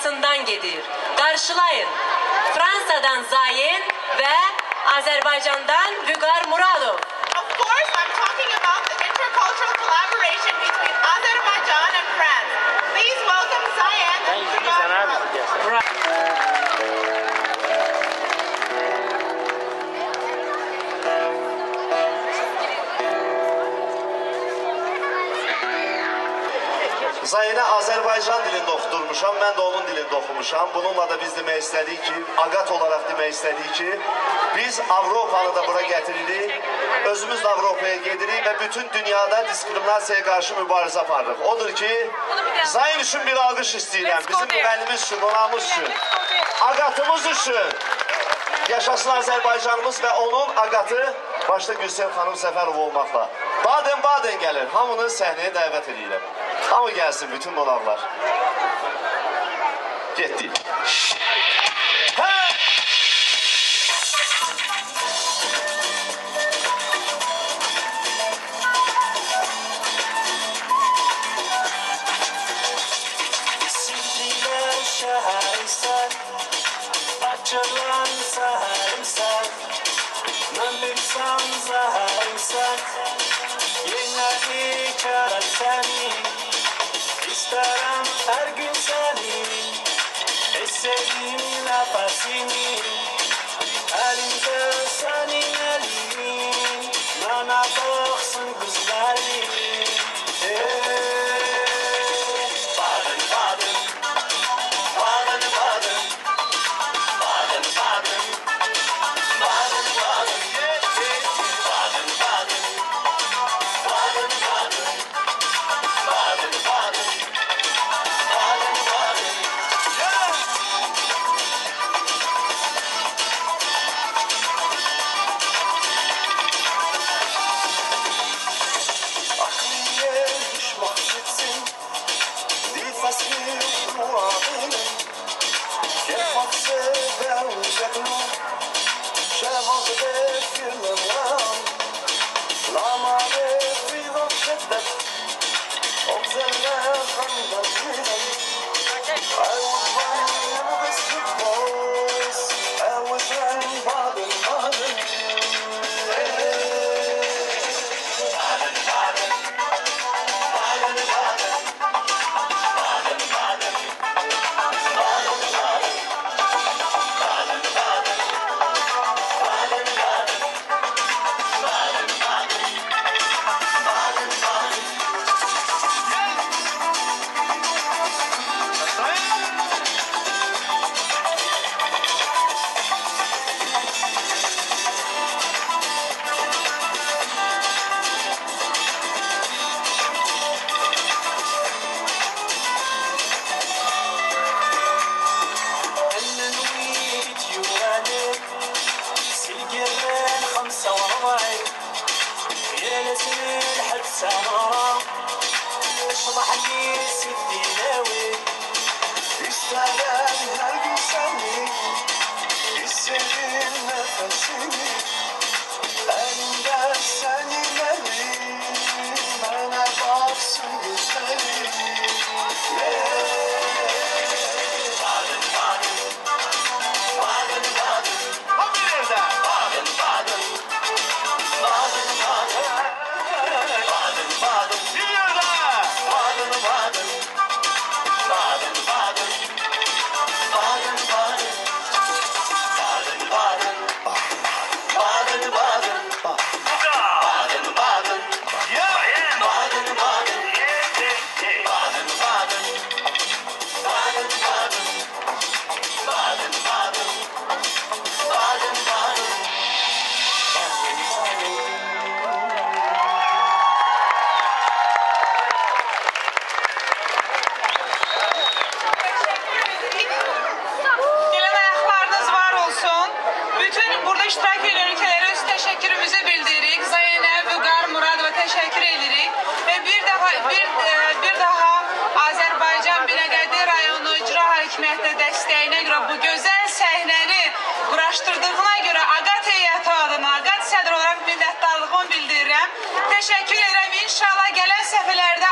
dünyasından gedir. Qarşılayın. Fransadan Zayen və Azərbaycandan Vüqar Muradov. Of course, I'm talking about the intercultural collaboration between Azerbaijan and France. Please welcome Zayen and Vüqar Muradov. Zayenə Azərbaycan dilində oxudurmuşam, mən də onun dilində oxumuşam. Bununla da biz demək istədik ki, Aqat olaraq demək istədik ki, biz Avropanı da bura gətiririk, özümüz də Avropaya gedirik və bütün dünyada diskriminasiyaya qarşı mübarizə aparırıq. Odur ki, Zayen üçün bir alqış istəyirəm, bizim müğənnimiz üçün, qonağımız üçün, Aqatımız üçün. Yaşasın Azərbaycanımız və onun Aqatı başda Gülsem xanım Səfərov olmaqla. Baden-Baden gəlir, hamını səhnəyə dəvət edirəm. Hamı gəlsin, bütün qonaqlar. Getdik. Hə! Sindiler şəhərimsən, açılan səhərimsən, mən bilsəm zəhərimsən, yenə içərəm səni. İstərəm hər gün səni, hissedeyim nəfəsini, əlimdə sənin əlin, mənə baxsın gözlərin. Baden, Baden, Baden, Baden, Baden, Baden, Baden, Baden, Baden, Baden, Baden, Baden, Baden, Baden. Aqat heyəti adına, Aqat sədr olaraq minnətdarlığımı bildirirəm. Təşəkkür edirəm. İnşallah gələn səfərlərdə